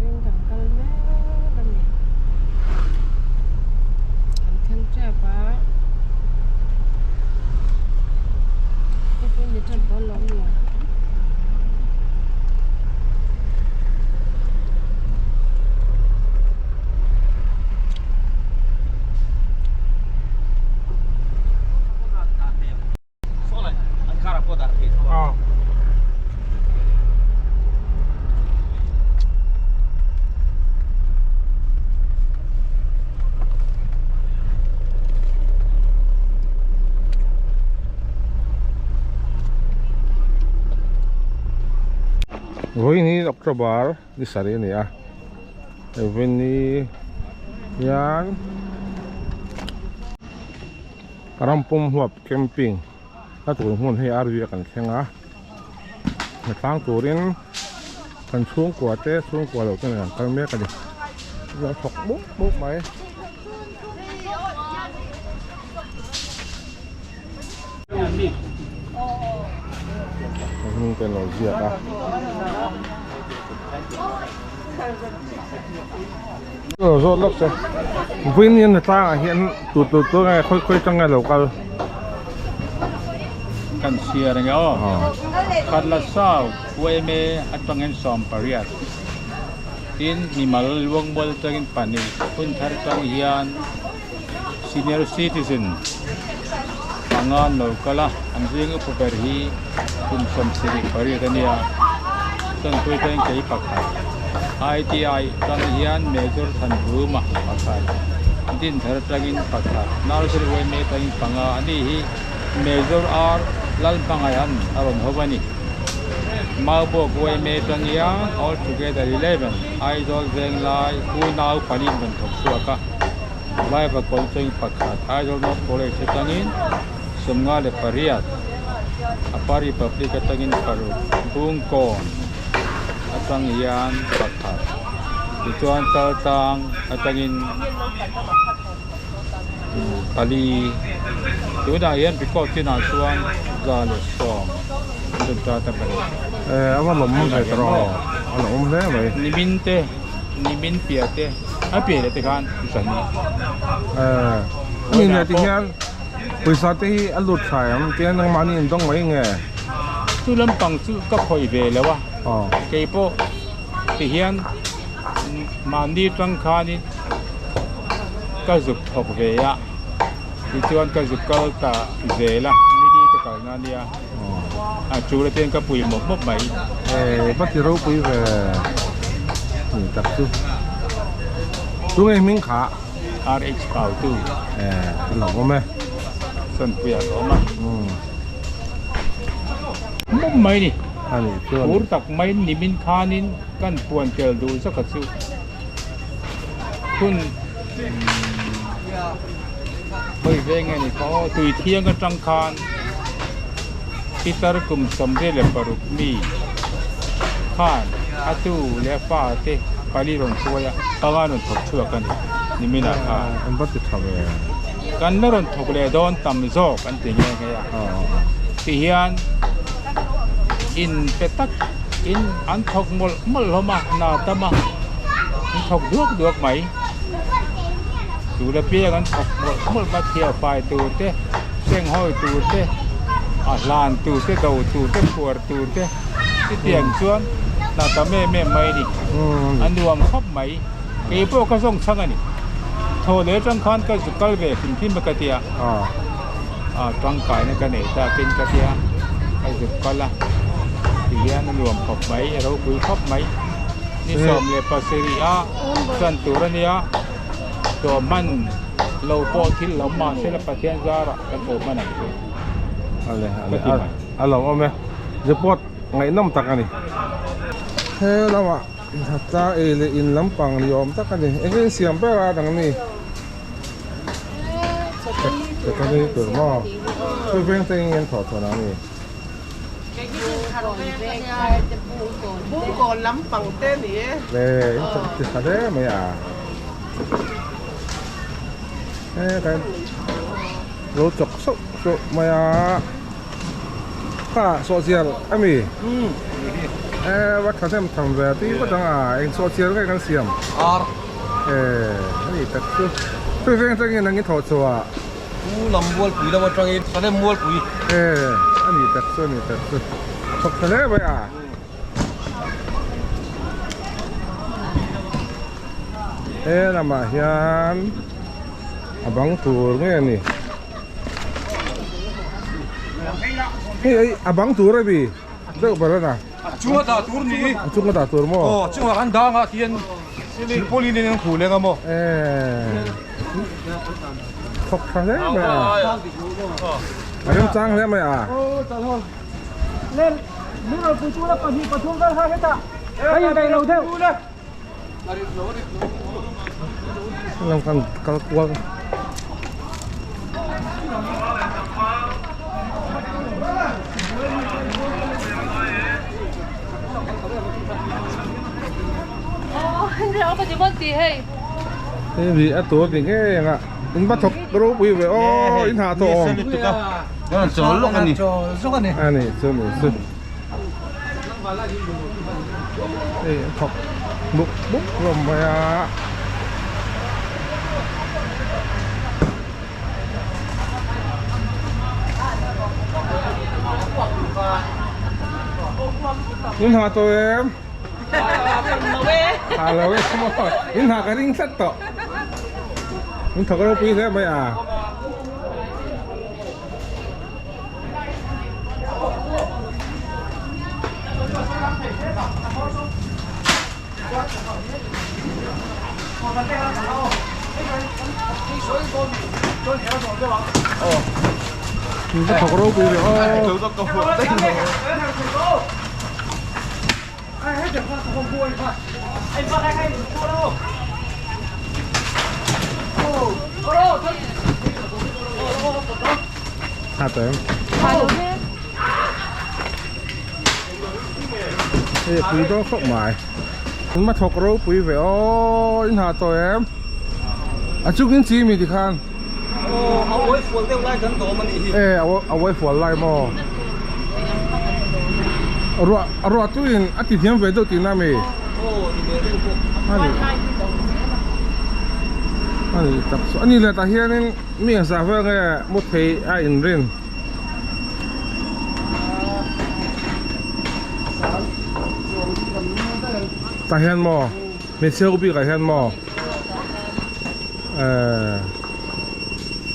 turin kan kal mek a ni. Kan thleng tep a. Hei pawh ni tan dawn lo ni. Vawiin hi October ni sarih a ni a vawiin ni hian Rampum huap camping a tur hmun hei RV a kan thleng a hna tlang turin kan chhungkua te chhungkua loh te nen an kal mek a ni a thawk mup mup mai. A hnung te an lo ziak a. Lo zawt lawk che vawiin hian hna tlangah hian tur tur tur nge khawi khawi atang nge lo kal kan chhiar ang e aw Khatla South yma atangin 18 tin mimal luangmual atangin pahnih hun thar atang hian senior citizen panga an lo kal a an zing upa ber hi kum 78 a nia chuan pawh hian kei pakhat I_T_I tang hian major Thanruma pakhat Dinthar atangin pakhat nursery yma atangin panga a ni hi major R Lalhmangaihan a rawn ho a ni Maubawk yma atang hian all together 11 Aizawl Venglai unau pali in rawn thawk chhuak a. Vaiva kawl cheng pakhat Aizawl North College atangin 58, Upper Republic atangin paruk, Bungkawn atang hian pakhat, tichuan Chaltlang atangin pali. Tunah hian record chinah chuan 110 an rawn tan ta mai. Eh, a va lawm ve ta rawh, a lawm hle mai. Nimin te. Nimin piah te a piah leh te khan zan i. Eh, mi nia ti hian pawisa te hi a lut thlai ang tiang nangmahni in dawng mai nge? Chu lampang chu ka khawih ve lo a, kei pawh ti hian mahni tang khanin ka zuk thawk ve a, tichuan ka zuk kal ta zel a, nili ka kalna ania. A tul atan ka pui mawp mawp mai. Eh, va ti ropui ve. Ni tak chu. Tu nge hming kha? RH Pau tu. Eh, a lo awm e. Sanpui a lo awm a. Mawp mai ni. A ni chuan. Phur tak mai nimin khanin kan puan tel duh zaka chu. Hun hawi ve nge ni kha aw tui thiang atang khan pitar kum 36 mi khan a tu leh a fa te pali rawn hruai a panga rawn thawk chhuak a ni niminah khan an va ti tha ve kan la rawn thawk leh dawn tam zawk an ti nghe nghe a ti hian in pe tak in an thawk mawlh mawlh hlawm a hna tam a an thawk duak duak mai. Tuna piang an thawk mawlh mawlh mai thiah fai tur te senghawi tur te a hlan tur te do tur te phuar tur te chutiang chuan hna tam em em mai a ni a nuam khawp mai kei pawh ka zawng chhang a ni thaw leh atang khan ka zuk kal ve hrim hrim a ka tia a tangkaina ka nei ta kin ka tia ka zuk kal a tihian a nuam khawp mai a ropui khawp mai ni 17 a. Chan tur a nia, chaw hman lo pawh thil lo mah se la Pathian zarah kan chaw hman ang chu. Ale ale a lo awm e, report ngaihnawm tak a ni. He lamah tla ei leh in lampang ni awm tak a ni, eng nge siam ber a dang ni? Chutani tur maw? Chu veng te eng nge an thawh chhuah ang ni? Bungkawn lampang te a ni e. Le in chak ti tha hle mai a. He kan lo chawk sauh sauh mai a. Kha sawhchiar a mi? E va tha hnem tham ve tui vut ang a eng chaw chiar nge kan siam ar e ani tak chu tui veng atangin ang i thawh chhuah Pu lam mualpui lam atangin Salem mualpui e ani tak chu ani tak chu thawk tha hle mai a. He lamah hian a bang tur nge a ni hei a bang tur a mi deuh ber a na a chunga dah tur ni a chunga dah tur maw aw chunga an dang ah tian silpaulin in an khuh leng a maw eh thawk tha hle mai a a remchang hle mai a. Lam kan kal kual Hei vi a tur ni ngei ang a in va thawk ropui ve aw in hah tawh awm ani chu ni chu. Hei a thawk buk buk hlawm mai a. In hah tawh em? Hah lo e maw? In hah ka ring tlat tawh. In thawk ropui hle mai a. Ka thawk ropui ve aw. Ha tawh em? Hei pui dawn khawp mai. In ma thawk ropui ve aw in ha tawh em? A chung in chi mi tikhan. Aw a uai fual deuh lai kan dawm a nih hi. E a uai fual lai maw? Ruah ruah tuin a ti hniam ve deuh tihna mi? Aw ni ve deuh bawk. A ni. A ni tak chu. A ni leh tah hianin mi engzah vel nge mu thei a inrin? Tah hian maw? Hmeichhe ho bikah hian maw? Ehh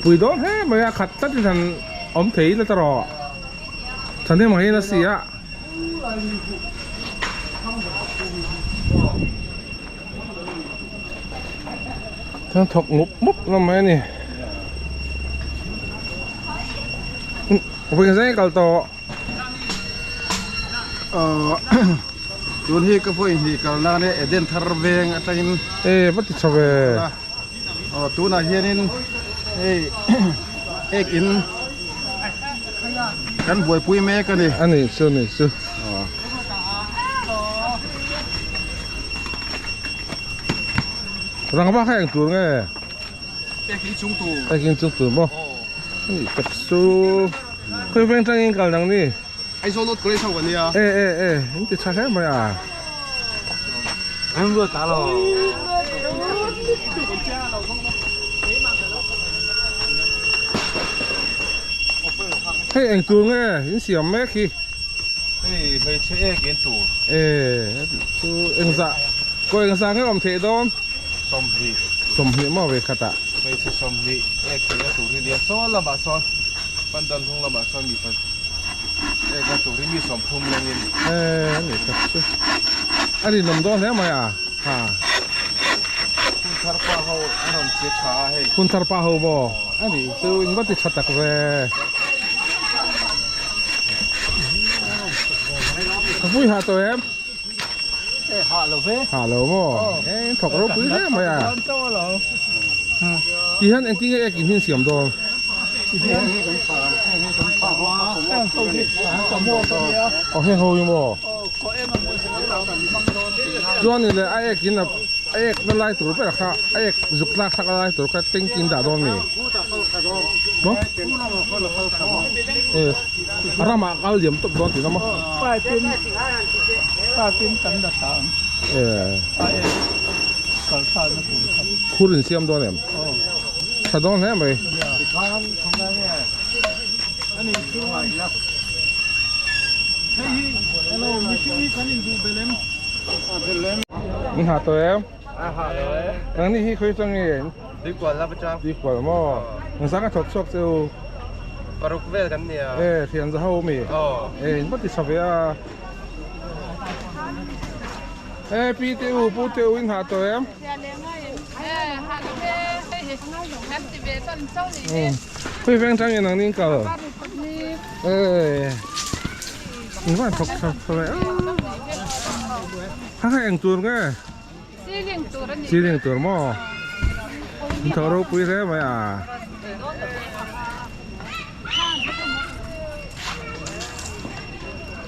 pui dawn hle mai a khat tlat in han awm thei ila ta rawh thahnem ang hian a si a. Thil thawk mup mup hlawm mai a ni. Vawiin zai kal tawh. Tun hi ka vawiin hi kal nan e Eden thar veng atangin E va ti chho ve. Aw tunah hianin hei ek in kan buaipui mek a ni. A ni chu ni chu. Rangva kha eng tur nge? Ek in chung tur. Ek in chung tur maw? Ani tak chu khawi veng tangin kal dang ni? Aizawl North College ho ania. E e e in ti tha hle mai a. Em vừa ta lo. Hei eng tur nge in siam mek hi? Hei hmeichhe ek in tur. E chu engzah ko engzah nge awm theih dawn? 20. 20 maw ve khatah. Hmeichhe 20 ek theihna tur hi nia sawn lamah sawn pandal hnung lamah sawn mipa ekna tur hi mi 30 lengin. E ani tak chu a rinawm dawn hle mai a ha. Hunthar pa ho a rawn che tha a hei. Hunthar pa ho maw ani chu in va ti tha tak ve. Ka vui hah tawh em? Hah lo ve. Hah lo maw? E in thawk ropui hle mai a. Ti hian engtin nge ek in hi in siam dawn? Aw heng ho hi maw? Chuan ni leh a ek in a a ek na lai tur ber kha a ek zuk tlak thlak a lai tur kha tank in dah dawn mi? Maw? E a ramah kal liam tawp dawn tihna maw? thlakin kan la thla ang. A ek kal thlakna tur kha. Khur in siam dawn em? Aw. Tha dawn hle mai. Tikhan khawngai nge ani chu hei hi hello mihring hi kan induh belh em? Belh em? In ha tawh em? A ha lo e. Nang ni hi khawi chuang nge? Tuikual la pachang. Tuikual maw? Nang zang a thawk chhuak che u. Paruk vel kan nia. E thian za ho mi. Aw. E in va ti tha ve a. E pi te u pu te u in ha tawh em? Khawi veng tang in nang ni in kal? E in va thawk tha ve a. Kha kha eng tur nge? Ceiling tur a ni. Ceiling tur maw? In tho ropui hle mai a.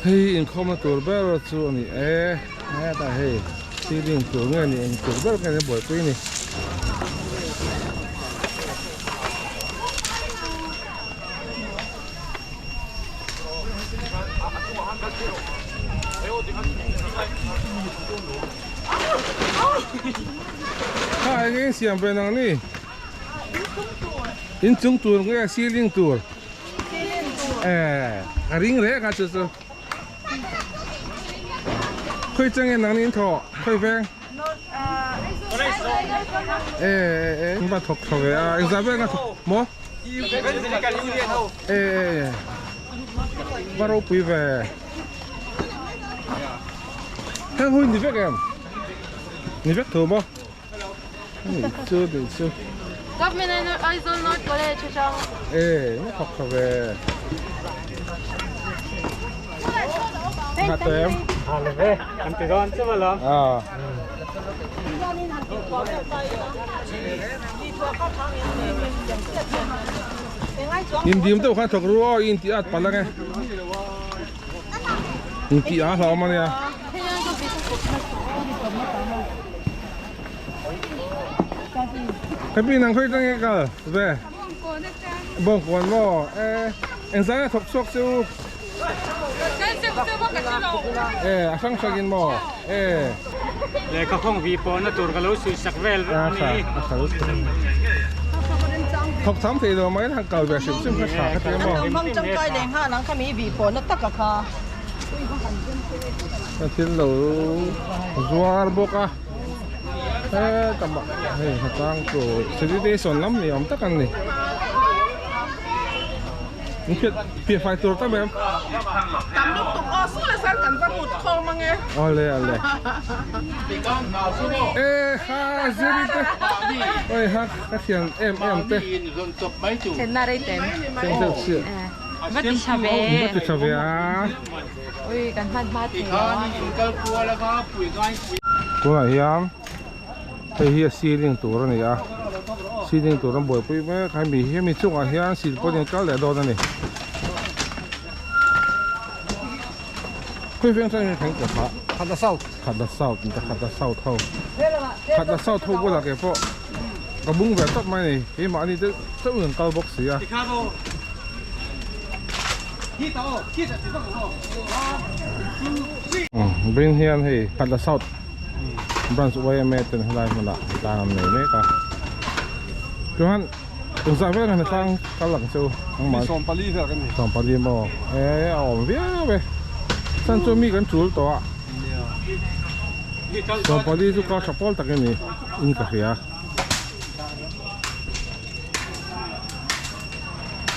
Hei inkhawmna tur ber chu a ni e. Hetah hei ceiling tur nge ni eng tur ber nge ni buaipui ni. Kha eng eng siam ve nang ni in chung tur nge ceiling tur eh a ring reng a chu chu khawi chang nge nang ni in thawh khawi veng eh eh eh va thawk thaw ve a engzah vel nga thawk maw eh eh va ropui ve heng hui ni vek em ni vek tho maw ni chu ni chu Government Aizawl North College atang eh va thawk thaw ve Hả tụi em? Hả là về, anh tự đón chứ mà lắm. À. In dim deuh khan thawk ru aw in tih at palh ange. In tih a hlauhawm ania. Happy nang khawi tang nge kal ve. Bawngkawn maw e engzai a thawk chhuak chu. E a hrang hrang in maw e. Lehkha khawng vi pawhna tur ka lo suih sak vel vek a ni. Thawk tham thei lo mai han kal ve hrim hrim kha tha kha tia maw. Hmang tangkai leh nghal ang kha mi vi pawhna tak a kha. Ka thil lo zuar bawk a heta mah hei hnatlang tur sanitation lam ni awm tak an ni. In phiat piah fai tur tam em? Tam lutuk aw su le sar kan va mut khawm ange. Awle awle. E ha ziri te. Oi ha ka thian em em te. Chenna rei tem. Chen deuh chiah. Va ti tha ve. Va ti tha ve a. Ui kan hman hma thei lo a. Tunah hian hei hi a ceiling tur a ni a ceiling tur an buaipui mek a hemi hemi chungah hian silpawn in kal leh dawn a ni khawi veng chuan thleng tawh phah Khatla South Khatla South in ta Khatla South ho Khatla South ho bulah ke pawh ka bung ve tawp mai a ni keimahni te chauh in an kal bawk si a. Vawiin hian hei Khatla South Branch YMA ten helai hmunah tlang an nei mek a chuan engzah vel han tlang kal ang chu engmah 24 vel kan ni 24 maw e a awm viau e chan chu mi kan tul tawh a 24 chu kal tha pawl tak a ni in ka hria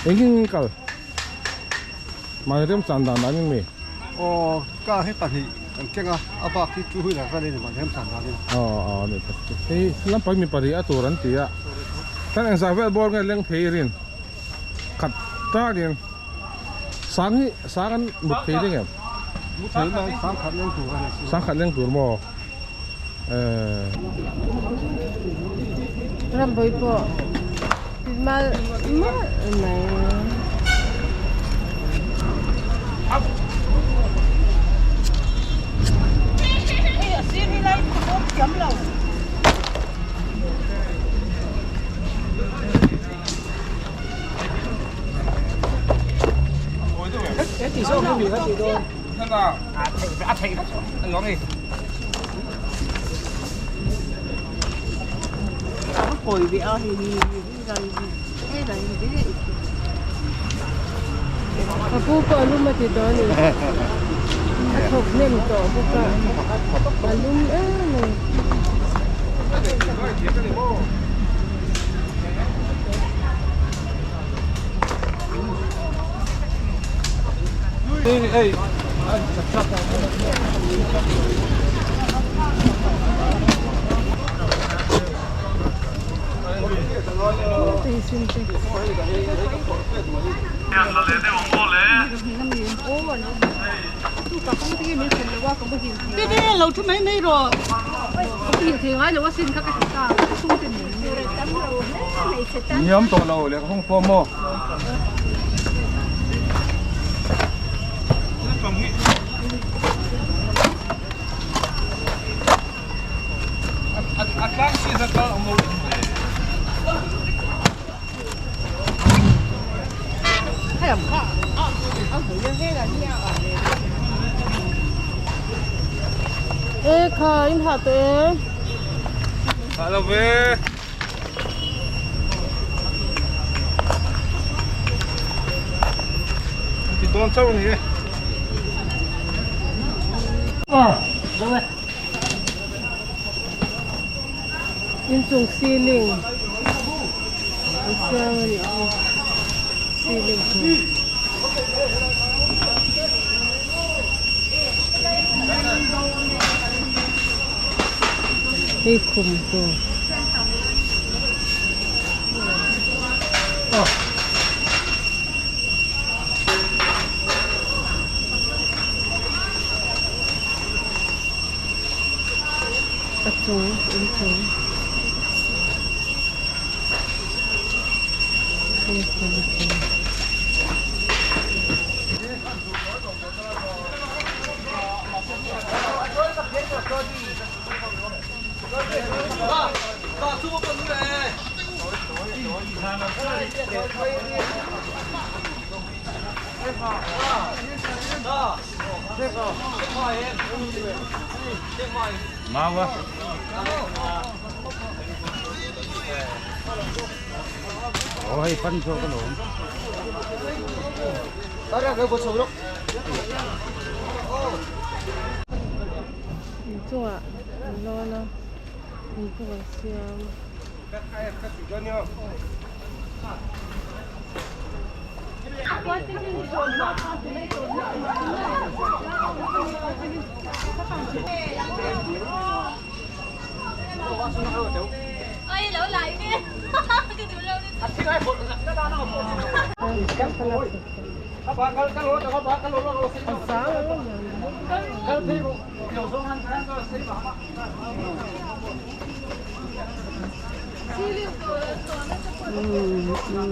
engin kal Mahni remchan dan dan in mi? Aw, car hi pahnih kan keng a, a bak hi two wheeler vel in mahni remchan dan in. Aw, aw ni tak chu. Hei lampang mi pahnih a tur an ti a, kan engzah vel bawr nge leng thei rin khat takin sang hi sang an mut thei ding em? Mut thei mai, sang khat leng tur a ni. Sang khat leng tur maw? Eh. Rambawi pawh mal mal mai. A pu pawh a lum a ti tawh a ni. A thawk hnem tawh bawk a, a lum em a ni. E kha in hah tawh e. Hah lo ve. Ti dawn chauh a ni e. Inchung ceiling an siam a nih hi ceiling tur. Hei khum tur. A chung inchung inchung a chung. Inchungah an lawn a inchung an siam.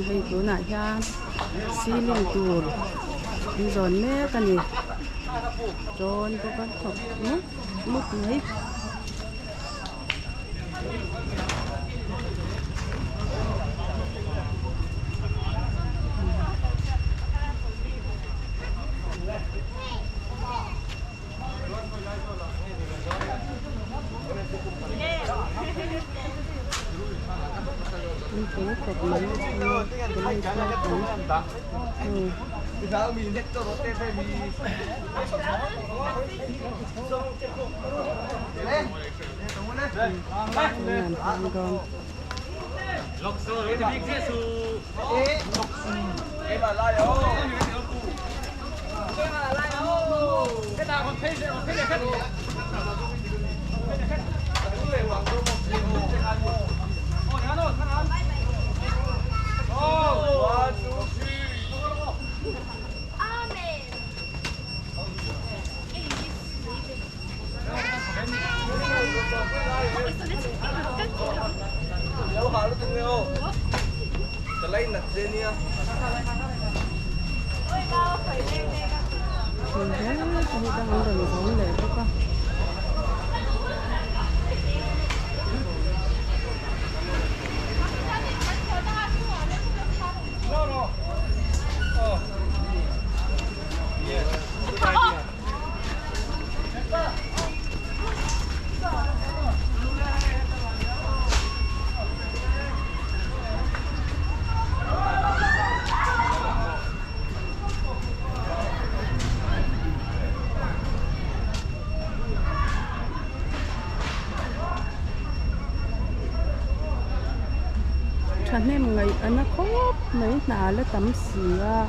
Hei tunah hian ceiling tur an zawn mek a ni dawn bawk a thawk mut mut mai. Thahnem ngaih a na khawp mai hna la tam si a.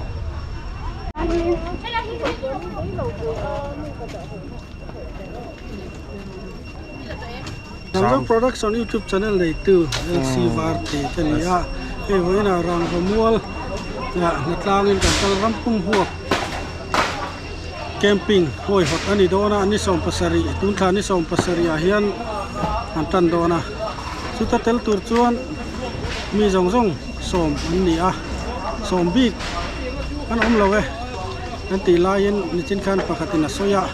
Zamzo Production YouTube channel neitu LC Varte ka ni a, hei vawiinah rangva mual hnatlangin kan kal ram pum huap camping hawihawt a ni dawn a, ni 70 tun thla ni 70 ah hian an tan dawn a, chuta tel tur chuan mi zawng zawng sawm an ni a, sawm bik an awm lo e an tih laiin nichin khan pakhatin a sawi a,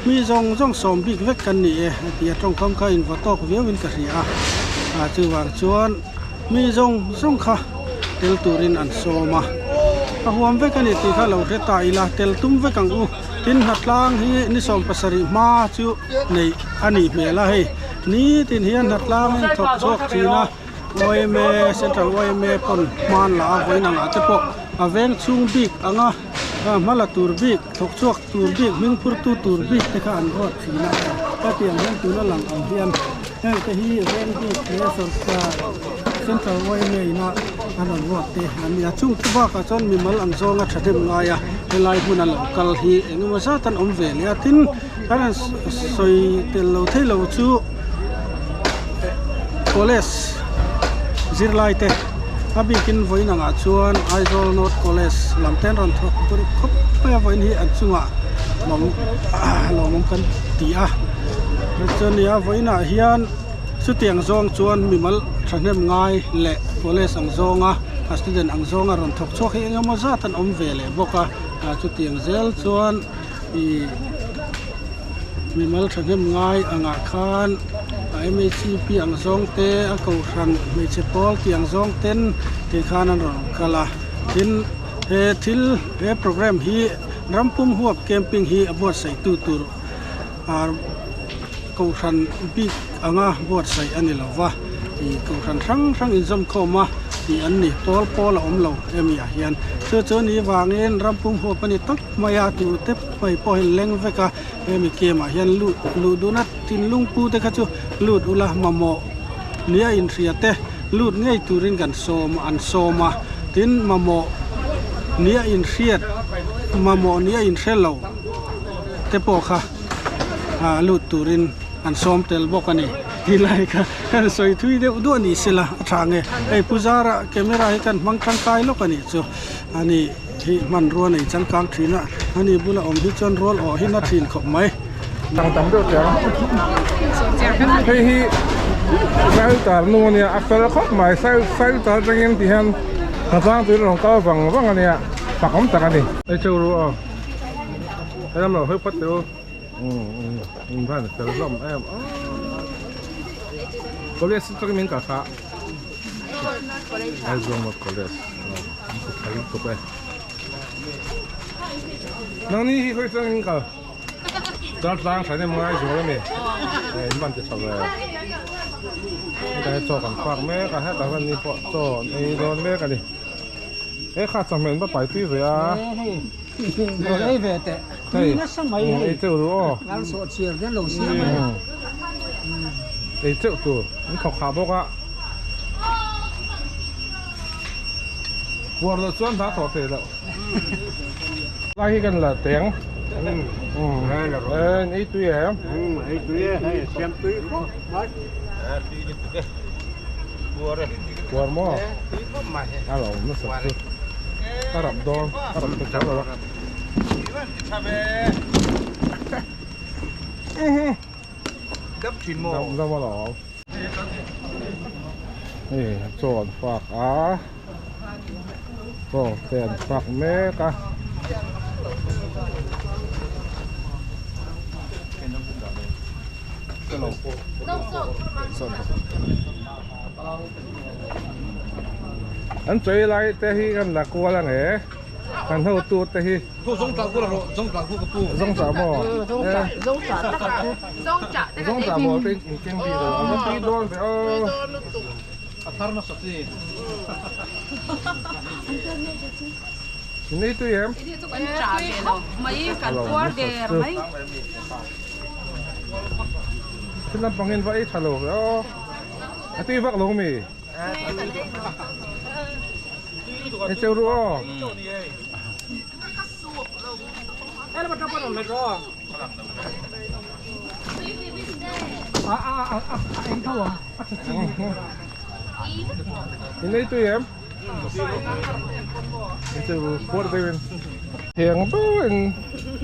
mi zawng zawng sawm bik vek kan ni e a ti a, tawngkam kha invaw tawk viauin ka hria a, ah chuvang chuan. Mi zawng zawng kha tel turin an sawm a, a huam vek a ni tih kha lo hre ta ila, tel tum vek ang u. Tin, hnatlang hi ni 70 hma chu neih a nih hmel a, hei nitin hian hnatlangin thawk chhuak thin a, yma, Central yma pawn hman la a vawiin angah te pawh a veng chhung bik anga hma la tur bik, thawk chhuak tur bik, hming phurtu tur bik te kha an ruat thin a, hetiang hian tuna lang ang hian. Heng te hi veng bik leh sawrkar Central yma ina an rawn ruat te an ni a, chung te bakah chuan mimal ang zawnga thahnem ngai a helai hmuna lo kal hi eng emaw zat an awm ve leh a, tin kan han sawi tel lo thei lo chu college zirlai te a bikin vawiin angah chuan Aizawl North College lam te an rawn thawk dur khawp mai a, vawiin hi an chungah lawmawm kan ti a. Chuania vawiinah hian chutiang zawng chuan mimal thahnem ngai leh college ang zawnga a student ang zawnga rawn thawk chhuak hi eng emaw zat an awm ve leh bawk a chutiang zel chuan ih mimal thahnem ngai angah khan a mhip ang zawng te a kohhran hmeichhe pawl tih ang zawng ten ti khan an rawn kal a tin he thil he programme hi rampum huap camping hi a buatsaih tu tur. Kohhran bik anga buatsaih a ni lo va, ih kohhran hrang hrang inzawm khawm a tih an ni, pawl pawl a awm lo hemi ah hian. Chu chu ni vangin rampum huap a ni tawp mai a, tu te mai pawh hi leng vek a, hemi camp ah hian lut luh duhna thinlung pu te kha chu lut ula mamawh nia inhria te lut ngei turin kan sawm an sawm a, tin mamawh nia inhriat mamawh nia inhre lo. te pawh kha ah lut turin an sawm tel bawk a ni tilai kha kan sawi thui deuh duah ni sela a tha nge hei pu zara camera hi kan hmang tangkai lawk a nih chu ani hi hmanrua nei changkang thin a ani bula awm hi chuan rual awh hi na thin khawp mai. Tang tam deuh teh ang hei hi Sailtar nu ania a fel khawp mai Sailtar atangin ti hian hnatlang turin a rawn kal vang vang ania fak awm tak a ni. Hei cheu ru aw. Helam lo hawi phawt teh u. Um van fel hlawm em a. College atangin min kal kha. Aizawl North College. An ti tha lutuk e. Nangni hi khawi atangin kal? Dartlang tha nem ngai zual ani. Hei in van ti tha ve. Hetah hian chaw kan fak mek a, hetah hian ni pawh chaw an ei dawn mek ani. He kha chawhmeh an va pai tui ve a. Rawn ei ve teh. Tui nasa mai hei. Ei teuh ru aw. Lal sawh chhiar te lo siam a. Ei teuh tur. An thawk hah bawk a. Puar loh chuan hna thawh theih loh. Lai hi kan la teng. Ei tui em? Ei tui e. Hei siam tui khawp mai. Tui lutuk e. Puar e. Puar maw? A lo nasa chu. A rap dawn. A rap ta kher lo a. Dam thin maw? Dam dam alawm. Hei chaw an fak a. Chaw te an fak mek a. An chawi lai te hi kan la kual ang e kan hotu te hi zawngtah maw zawngtah maw te in keng bik lo a va tui dawn ve aw in ei tui em thil lampang in va ei tha lo ve aw. A tui vak lo mi? Ei cheu ru aw. In ei tui em? Ei cheu ru phuar deuh in. Thiang deuhin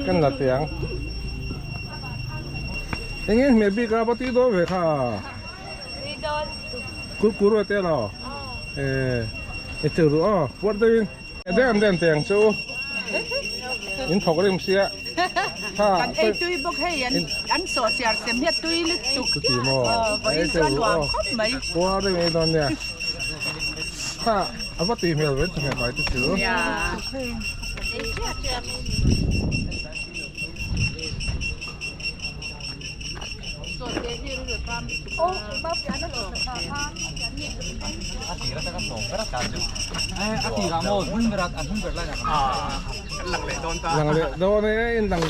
kan la teh ang. Eng nge hmeh bik a va tui dawn ve kha. Kurkuru a te lo. Ei cheu ru aw phuar deuhin. Dem dem teh ang chu. In thawk rim sia. Kan ei tui bawk hei an an sawhchiar sem hian tui lutuk. Chuti maw? Vawiin chuan nuam khawp mai. Khua reng ei dawn nia. Kha a va tui hmel ve chawhmeh bai te chu. Lang leh dawn e in lang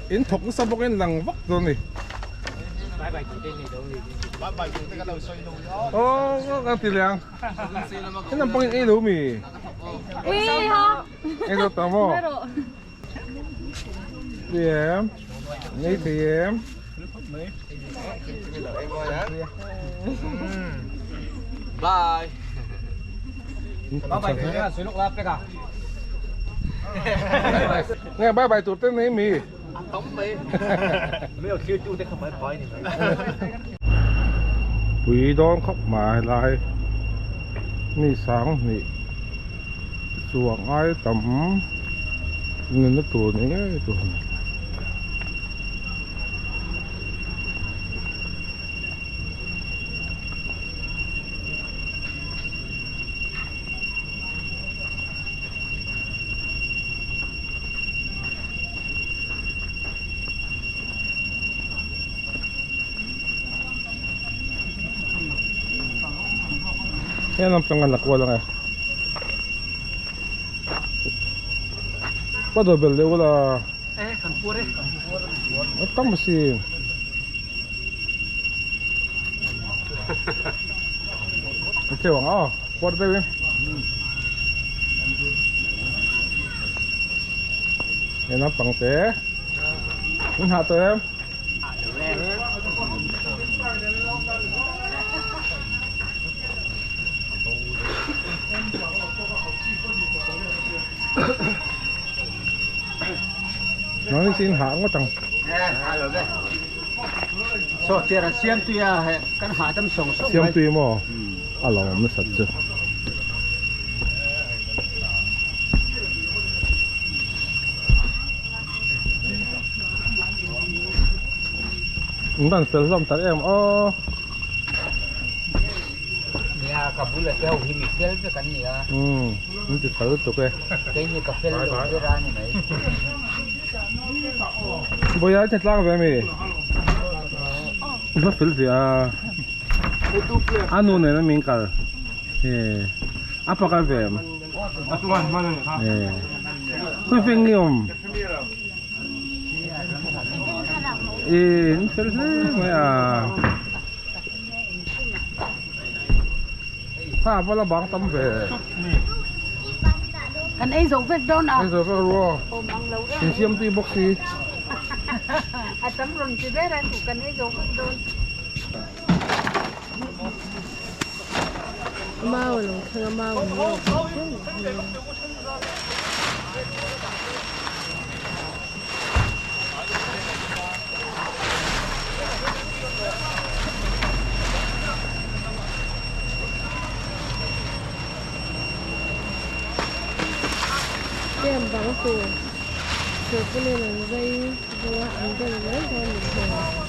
in thawk nasa bawk in lang vak dawn a ni. Aw ka ti leh ang in lampang in ei lo mi ei lo ta maw. Em nei thei em Bye. Bye bye sui lok la pek a. Nge bye bye tur te nei mi. A tam mai. Mai lo thlir tu te kha bye bye ni mai. Pui dawn khawp mai lai mi sang hnih chuang ai tam nunna tur ni ngei tur a ni. He lam tang an la kual ang e pa dawr bel deuh la a tam asin a cheu ang aw puar deuh in he naupang te in hah tawh em. Nói xin hạ ngó tầng. Siam tui maw? A lawm nasat chu. An fel hlawm tak em aw. Nia ka bula te ho hi mi fel vek an ni a. Umm min ti fel lutuk e. Kei hi ka fel lo ber a ni mai. Bawia i tlang ve mi? Va fel ve a. A nu nen a min kal. A pa kal ve em? Khawi feng nge awm? In fel hle mai a. Kha va la bang tam ve. Kan ei zo vek dawn a. Ei zo vek ru aw. In siam tui bawk si. A tam rawn ti ber a kan ei zo vek dawn. Mau a lo thleng a mau an lo awm teuh mai. Camp bang tur silpaulin an zai zawnga an bel mai dawn ni hmel.